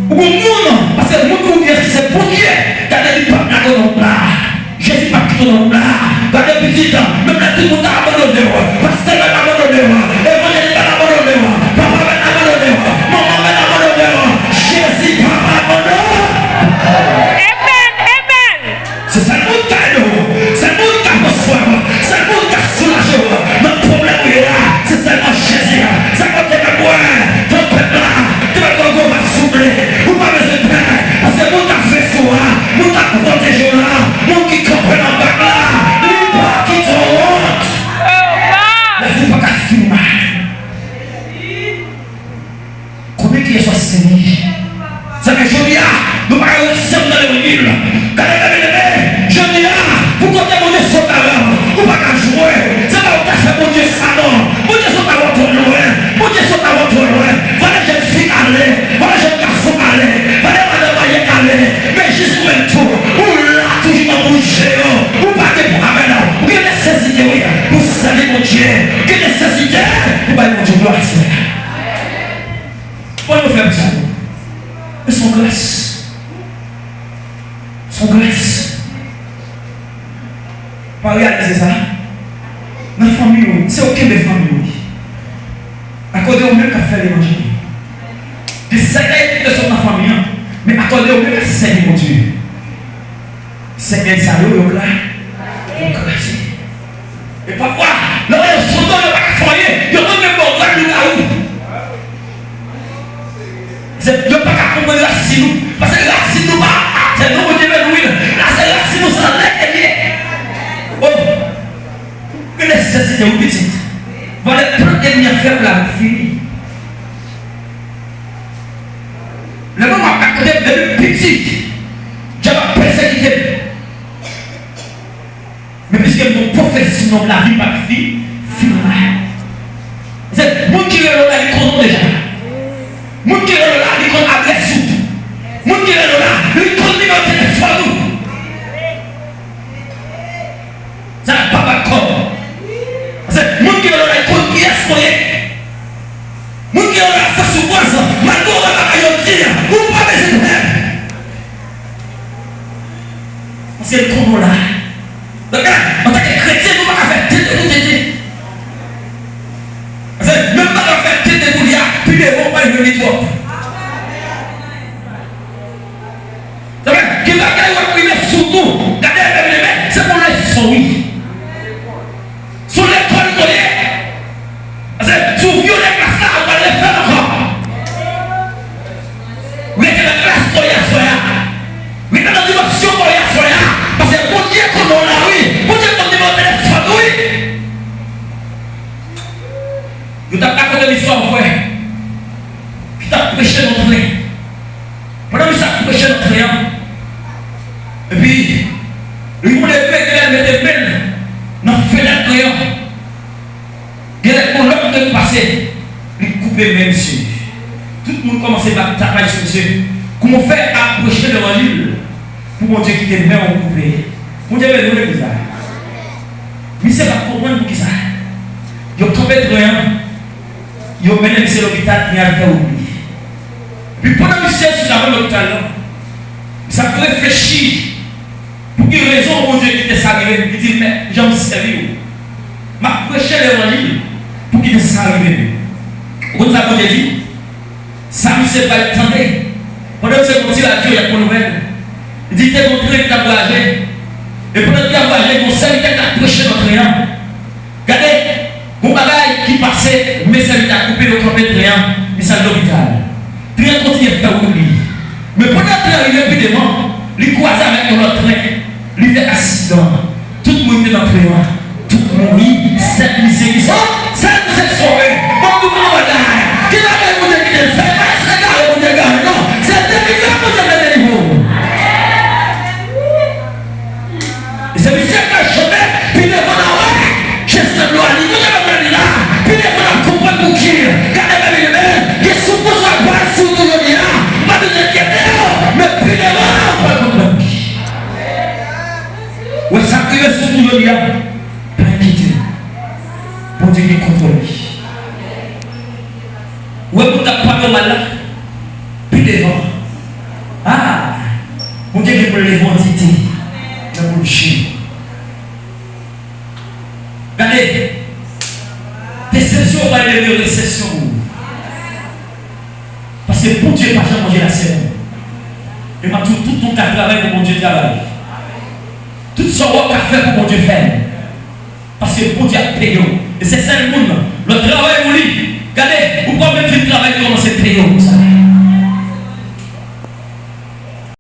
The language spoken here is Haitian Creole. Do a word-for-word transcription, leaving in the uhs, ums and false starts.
Ou gon moun, paske moun ou ye, si se Bondye, gade li p ap lage w la. Jezi p ap kite w la. Gade pitit, menm lè tout moun ta abandone w, pastè yo ta abandone w, evanjelis ta abandone w, papa yo ta abandone w, manman yo ta abandone w, Jezi p ap abandone w. Amen, amen. Se sèl moun k ka ede w, sèl moun k ka pran swen w, sèl moun k ka soulaje w nan pwoblèm ou ye a, se sèlman Jezi a. Sa k ap fè mwen wè, tanpèt la, te mèt gwo va souple. Ou pa bezwen pè, paske moun k ap veye sou ou a, moun k ap pwoteje w la, moun ki kanpe nan bak la, li pa kite w wont. Lavi w pa ka fini mal. Konbyen kiyès wè Senyè? Sa fè jodi a, nou pa ka ret ansanm nan levanjil. Gade, gade, gade, jodi a, pou kote Bondye sot avè w, ou pa ka jwe. Se pa ou ka fè Bondye sa non. Bondye sot avè w twò lwen. Bondye sot avè w twò lwen. Valè jèn fi ale, valè jèn gason ale, valè madanm marye ale. Men jis ou menm tou, ou la toujou nan bouch yo. Ou pa gen pwoblèm. Ou gen nesesite, wi, pou sèvi Bondye. Ou gen nesesite pou bay Bondye glwa. Bon, nou fè pou sa. Men se yon gras. Se yon gras. Pa reyalize sa. Nan fanmi w, se ou kenbe fanmi w. Akoz de ou menm k ap fè levanjil. Gen sèkèy ki te sot nan fanmi an, men akoz de ou menm k ap sèvi Bondye. Sèkèy sa yo, yo kla-, yo kraze. E pafwa, lè yo sot, yo pa ka fè anyen, yo menm menm ba w rad lougawou. Se, yo pa ka konprann rasin nou. Paske rasin nou pa atè, non, Bondye beni wi. La, se rasin nou, se anlè ke l ye. Oh! Gen nesesite, wi, pitit. Valè plant ènmi an fè pou lavi fini. Lè manman ap rakonte m depi m piti, dyab ap pèsekite m. Men piske m gon pwofesi, non, lavi pa ka fi-, fini la. Se moun ki rele w la, li konn ou deja. Moun ki rele w la, li konn adrès ou. Moun ki rele w la, li konn nimewo telefòn ou. Sa pa bat kò. Paske moun ki rele w la, li konn kiyès ou ye. Moun ki rele w la, fè soufrans, malgre w wè bagay yo di, ou pa bezwen pè. Paske l konn ou la. Donk, antanke kretyen, nou pa ka fè tete pou tete. Paske menm bagay w fè tete pou li a, pi devan w pral jwenn li twòp. Sa vle, gen bagay w ap rive sou tou. Gade, gade, gade, se pou leson, wi. Sou lekòl ou ye. Paske si w vyole klas la, ou pral refè l ankò. Rete nan klas ou ye aswè a. Rete nan dimansyon ou ye aswè a. Paske Bondye konnen w la, wi. Bondye konn nimewo telefòn ou, wi. Yo t ap rakonte m istwa yon frè ki t ap preche nan tren. Pandan misye ap preche nan tren an, epi li woude men, genlè l mete men l nan fenèt tren an. Genlè gon lòt tren pase, li koupe men misye. Tout moun kòmanse bat tapay sou misye. Kòman w fè ap preche levanjil pou Bondye kite men w koupe? Bondye beni w legliz la. Misye pa t konprann poukisa. Yo kanpe tren an, yo mennen misye lopital, tren an fè wout li. Epi pandan misye sou lavan lopital la, misye ap reflechi pou ki rezon Bondye kite sa rive m. Li di, Mèt, jan m sèvi w, m ap preche levanjil pou kite sa rive m. Ou konn sa Bondye di? Sa misye pral tande. Pandan misye gon ti radyo, y ap pran nouvèl. Li di te gon tren ki t ap vwayaje. E pandan l t ap vwayaje, gon sèvitè k t ap preche nan tren an. Gade, gon bagay ki pase, men sèvitè a koupe, yo kanpe tren an, misye al lopital. Tren an kontinye fè wout li. Men pandan tren an rive pi devan, li kwaze avèk yon lòt tren. Li fè aksidan. Tout moun ki te nan tren an, tout mouri. Sèl misye ki sòti, sèl misye ki sove. Bon, nou konn bagay. Gen bagay Bondye kite l fè, pa èske gare Bondye gare, non. Se delivre Bondye vle delivre w. E se misye k pral chante, pi devan n a wè Jezi nan glwa li. Bondye pa pran li la. Pi devan n ap konprann pou ki. Gade, gade, gade. Gen soufrans w ap pase sou tou jodi a. Ou pa bezwen enkyete w, men pi devan w pral konprann. Wè sa k rive sou tou jodi a, pa enkyete w. Bondye gen kontwòl li. Leve yon dite nan bouch ou. Gade, desepsyon w pral devni resepsyon pou ou. Paske Bondye pa janm manje lasèmon. E m ap di w, tout moun k ap travay pou Bondye travay. Tout sa w ap ka fè pou Bondye fè l. Paske Bondye ap peye w. E se sèl moun, lè w travay pou li, gade,